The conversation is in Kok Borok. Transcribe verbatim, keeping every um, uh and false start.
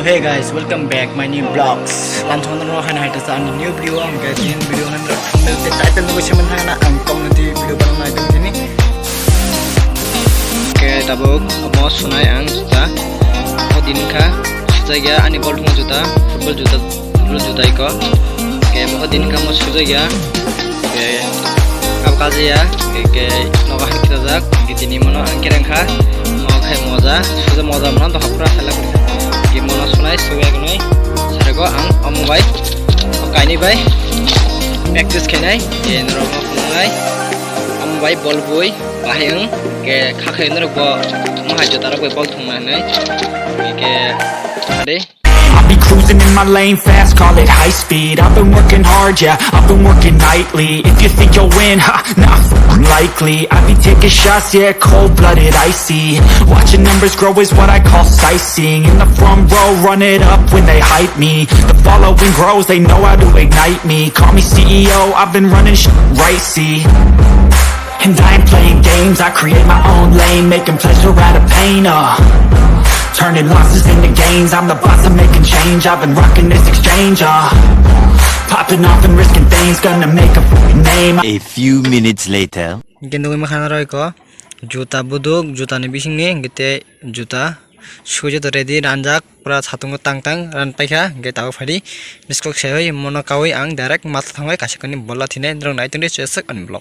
Hey guys, welcome back my new vlogs. Lanchon no hana hai ta ani new video ang guys, new video nan ro thumbnail te title no se man hana ang community video banang nai tong tini. Ke tabuk mo sunai ang juta. O din kha sujai ya ani bol thung juta, football juta, football juta iko. Ke mo din kha mo sujai ya. Ke kab kaje ya, ke, ke nogo hai kita jak, ke tini mono ang kereng kha, mo khai moja, suja moja mono to hapra sala kuri. Ke mono sunai suya gunoi, sarego ang omo bai, o kaini bai, practice khainai, ke norok mo phunuknai, omo bai bol bui, bahai ang, ke kha khai norok bo, mo hai jota rok bai bol thung nai, ke, ke, ade. I be cruising in my lane fast, call it high speed. I've been working hard, yeah, I've been working nightly. If you think you'll win, ha, nah, f- likely. I be taking shots, yeah, cold-blooded, icy. Watching numbers grow is what I call sightseeing. In the front row, run it up when they hype me. The following grows, they know how to ignite me. Call me C E O, I've been running sh- right, see. And I ain't playing games, I create my own lane, making pleasure out of pain, uh. Turning losses into gains, I'm the boss, I'm making change, I've been rocking this exchange, uh. Popping off and risking things, gonna make a f- name. A few minutes later. Hingke nugui mankha norok eko juta buduk, juta ni bisingni hingke tei juta sui joto ready ranjak, pura satungo tang tang ran paikha, hingke tabuk phaidi miskok saiwi mono kawi ang direct matha thangwi kaisa kani bolla thwinai norok nai tongdi chwswk ani vlog.